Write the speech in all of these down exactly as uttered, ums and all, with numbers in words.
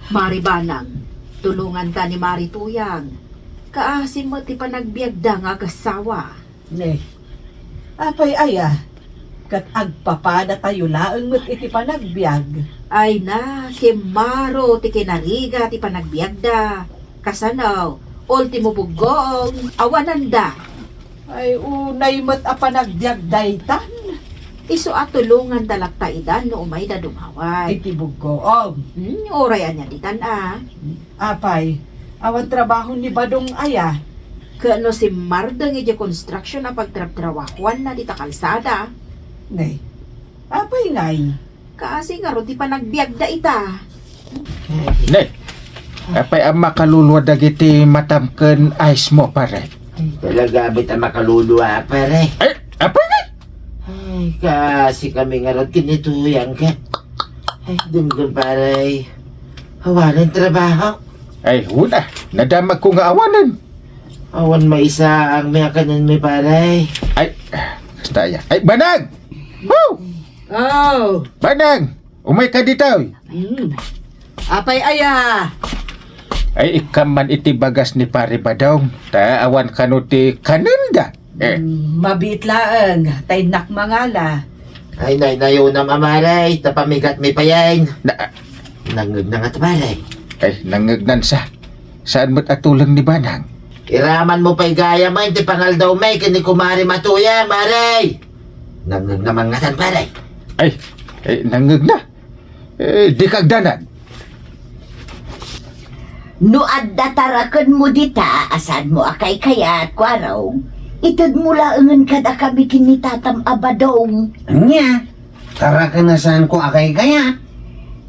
Mari Banang, tulonganta ni Mari Tuyang. Kaasi met ti panagbiagda nga agassawa. Ne. Apay aya? Ket agpapadatayo laeng met iti panagbiag. Ay na, kimmaro ti kinarigat ti panagbiagda. Kasano, ultimo buggoong, awananda. Ay, unay met a panagbiag daytan. Isu a tulonganda latta ida no umayda dumawat. Iti buggoong. Hmm, uray ania ditan a. Apay, awan trabaho ni Badong aya? Ket no simmardeng idiay construction a pagtrabtrabahoanna dita kalsada. Nay, apay ngay? Kaasi ngarud ti panagbiagda ita. Ne, apay a makaluluad dagiti matam ken ice mo, pare? Talaga met a makaluluad, pare. Ay, apay ngay? Ay, kaasi kami ngarud ken ni Tuyang ket. Ay, dumdum, pare. Awanen trabaho. Ay, una, nadamag ko nga awanen. Awan maisaang mi a kanenmi, pare. Ay, basta aya. Ay, Banang! Woo! Oh! Banang! Umay ka ditoy! Hmm. Apay aya? Ay, ikkan man iti bagas ni Pare Badong. Ta awan kano ti kanenda. Eh. Hmm, mabiit laeng. Ta innak mangala. Ay, nay, nayunam a, mare. Ta pamigat mi payen. Na- Nangngegna nga ta, pare. Ay, nangngegnan sa. Saan met a tuleng ni Banang? Iraman mo pay gayam ti pangaldawmi ken ni Kumare Matuya, mare. Nangngegna man ngatan, pare. Ay, ay, nangngegna. Eh, di kagdanag. No adda tarakenmo dita a saanmo a kaykayat, Kuarong, itedmo laengen kadakami ken ni Tatam a Badong. Ania? Taraken a saanko a kaykayat?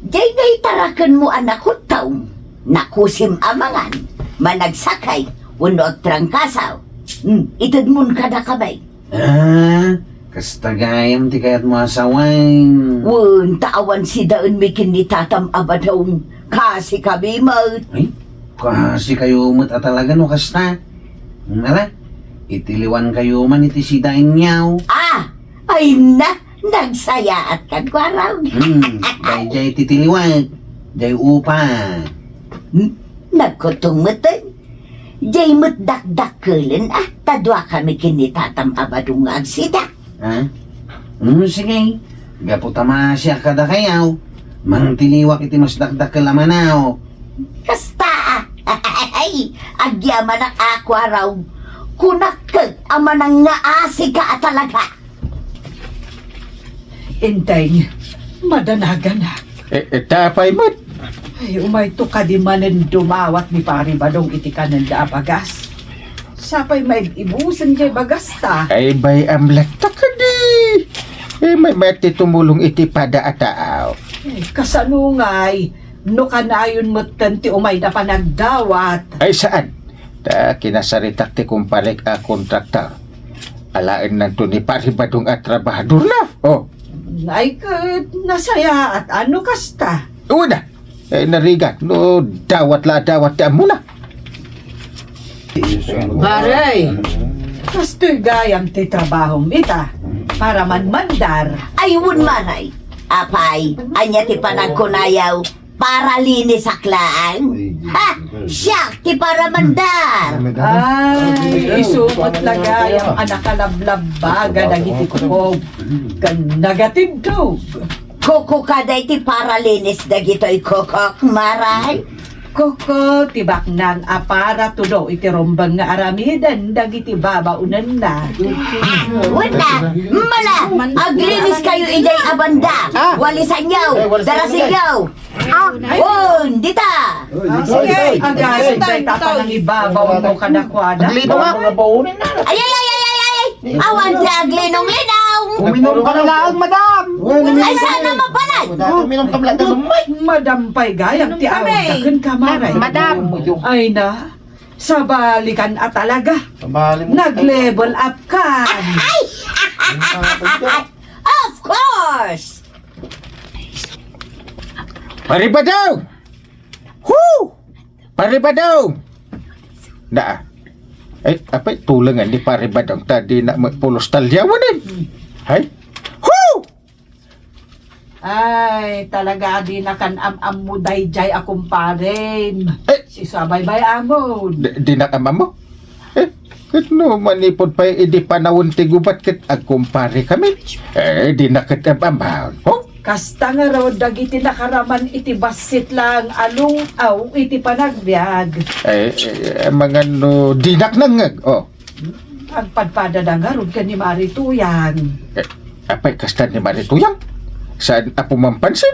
Daydiay tarakenmo a nakuttom, nakusim a mangan, managsakay, wenno agtrangkaso. Hmm, itedmon kadakami. Ah, kasta gayam ti kayatmo a sawen. Wen, ta awan sidaenmi ken ni Tatam a Badong, kaasi kami met. Ay, kaasi kayo met a talaga no kasta. Ala, itiliwan kayo man iti sidaenyo. Ah, ay na, nagsayaat ka, Kuarog. Hmm, daydiay ti tiliwak, diay upa. Hmm, nagkutong met. Diay met dakdakkelen a, ta dua kami ken ni Tatam a Badong nga agsida. Ha? Hmm, sige. Gapu ta maasiak kadakayo, mangtiliwak iti mas dakdakkel a manaw. Kasta a. Ay, agyamanak a, Kuarog. Kunak ket a manangngaasi ka a talaga. Enteng, madanaganak. Eh, eh, ta apay met? Ay, umayto kadi manen dumawat ni Pari Badong iti kanenda a bagas. Sapay maib-ibusen diay bagasta. Ay, bay-am latta kadi. Eh, may, may ti tumulong iti pada a tao. Eh, kasano ngay? No kanayon metten ti umayda panagdawat. Ay, saan? Ta kinasaritak ti kumparek a kontraktor. Alaennanto ni Pari Badong a trabahadorna. Oh. Ay, ket nasayaat a no kasta. Una, eh, narigat, no dawat la dawat ti ammona. Pare, kastoy gayam ti trabahom ita, para manmandar. Ay, wen, Mare. Apay, ania ti panagkunayo? Paralinisak laeng. Ha? Siak ti paramandar. Ay, isu met la gayam a nakalablabbaga dagiti kukog ken nagatibdog. Kuko kada iti paralinis dagitoy kukok, Mare. Koko, ti baknang a para tudo iti rumbeng nga aramiden dagiti babaonenna. Wen na, mala, aglinis kayo idiay a banda. Walisanyo, darasenyo. Ah, wen, dita. Sige, agasig dayta panangibabaw mo kadakuada. Aglino nga. Ay, ay, ay, ay, ay, ay. Awan ti aglinong-linong. Uminom ka na laeng, madam. Ay, saan na mapanay? Uminom ka na laeng, madam. Madam pay gayam ti awag da ken kamaray. Madam. Ay na, sabalikan a talaga. Sabali mo. Nag-level up ka. Ay! Of course! Pare Badong! Hu! Pare Badong! Na. Ay, apay, tulengan ni Pare Badong ta di na magpulos talyawan eh. Hay? Hu! Ay, talaga a dinakan am-ammo daydiay a kumparem. Eh. Isu a baybay-amon. Di, dinak am-ammo? Eh, ket no manipud pay idi panawen ti gubat ket agkumparekami. Eh, dinak ket am-ammo. Oh? Kasta ngarud dagiti nakaraman iti bassit laeng a lung-aw iti panagbiag. Eh, eh, amangan no dinak nangngeg. Oh. Agpadpadada ngarud ken ni Mari Tuyang. Eh, apay kasta ni Mari Tuyang? Saan a pumampansin?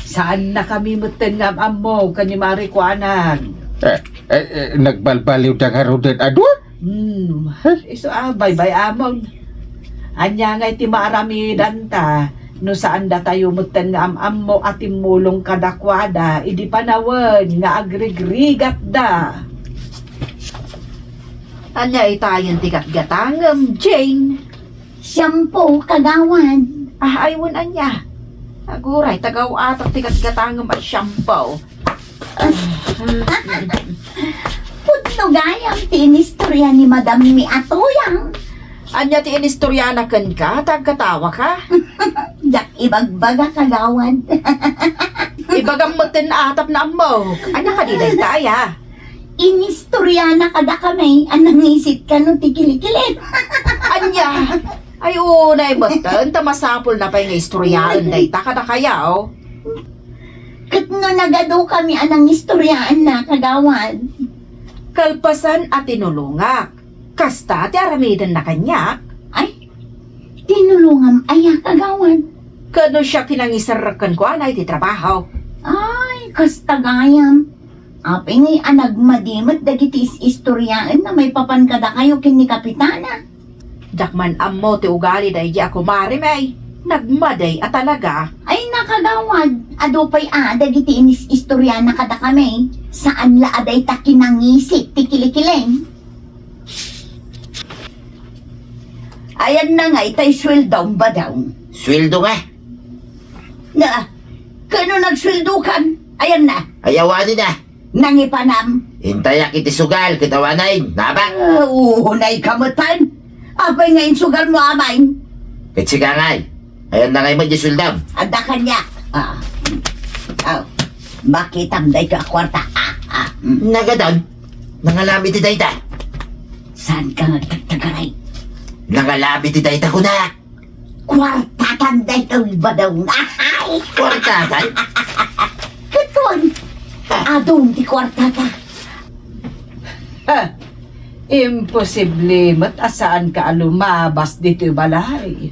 Saannakami metten nga am-ammo ken ni Mari Kuanang. Eh, eh, eh, nagbalbaliwda ngaruden a dua? Hmm, isu a baybay-amon. Ania ngay ti maaramidanta no saan datayo metten nga am-ammo a timmulong kadakuada idi panawen nga agrigrigatda? Ania itayen ti gatgatangem, Jane? Shampoo, kagawad. Ah, ay, wen ania. Aguray, tagaw-atak ti gatgatangem a shampoo. Pudno gayam ti inistorya ni Madam mi a Tuyang. Ania ti inistoryana kenka, ta agkatawaka? Diak ibagbaga, kagawad. Ibagam metten a tapno ammok. Ania kadi dayta aya? Inistoryana kadakami a nangisit kano ti kilikili. Ania? Ay, unay metten, ta masapulna pay nga istoryaen dayta kadakayaw. Ket no nagadukami a nangistoryaenna, kagawad? Kalpasan a tinulongak, kasta ti aramidenna kaniak. Ay, tinulongam aya, kagawad? Ket no siak ti nangiserrek kenkuana iti trabaho. Ay, kasta gayam. Apay ngay a nagmadi met dagiti is-istoryaenna maipapan kadakayo ken ni Kapitana? Diak man ammo ti ugali daydi a kumarem, ay. Nagmadi a talaga. Ay, nakagawad, adu pay a dagiti inis-istoriana kadakami. Saan la a dayta kinangisit ti kilikiling. Ayanna ngay tay sueldom, Badong? Sueldo nga? Na, kano nagsueldokan? Ayanna. Ay, awanen a. Nangipanam. Intayak iti sugal, ket awanen, nabak. Ah, unay ka metten. Apay nga insugalmo, amay? Ket sika ngay. Ayanna ngay met ti sueldom. Adda kaniak. Ah. Oh. Makitam daytoy a kuarta. Ah, ah. Mm. Nagadan. Nangalami ti dayta. Saan ka nga agtagtagaray? Nangalami ti dayta, kunak. Kuartatan daytoy, Badong. Ay! Kuartatan? Ket wen, adun ti kuartata. Ha! Imposible met a saanka a lumabas ditoy balay.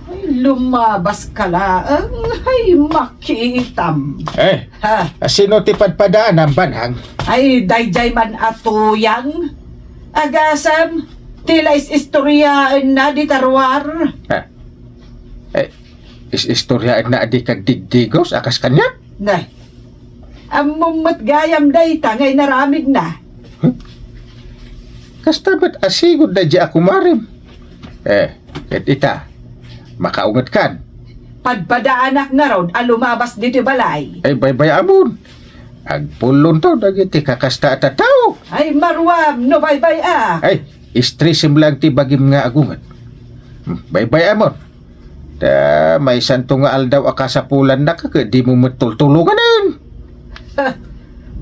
Ay, lumabaska laeng. Ay, makitam. Eh, ha? Sino ti padpadaanam, Banang? Ay, daydiay man a Tuyang. Agasem, ti la is-istoryaenna dita ruar. Ha? Eh, is-istoryaenna a di kagdigdigos a kas kaniak? Nay, ammom met gayam dayta nga inaramidna. Huh? Kasta met a sigud daydi a kumarem. Eh, ket ita, makaungetkan. Padpadaanak ngarud a lumabas ditoy balay. Ay, baybay-amon. Agpullonto dagiti kakasta a tattao. Ay, maruam no baybay-ak. Ay, estresem lang ti bagim nga agunget. Hmm, baybay-amon. Ta, maysanto nga aldaw a kasapulannaka ket dimo met tultulonganen.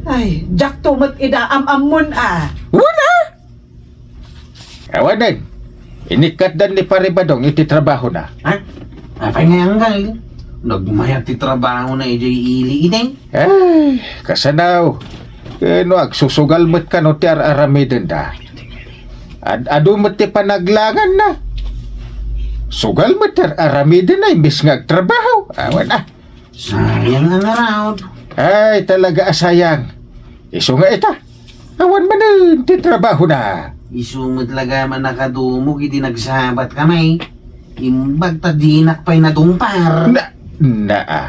Ay, diakto met ida am-ammon a. Wen a? Awanen, inikkatdan ni Pare Badong iti trabahona. Ha? Apay nga, Anggal? Nagmayat ti trabahona idiay ili, iti? Ay, kasano? Ket no agsusugal met kano ti ar-aramidenda. Ad-adu met ti panaglanganna. Sugal met ti ar-aramidenna imbes nga agtrabaho. Awan a. Sayang a ngarud. Ay, talaga a sayang. Isu nga ita. Awan manen ti trabahona. Isu met la gayam a nakadumog idi nagsabat kami. Imbag ta dinak pay nadungpar. Na, na, ah.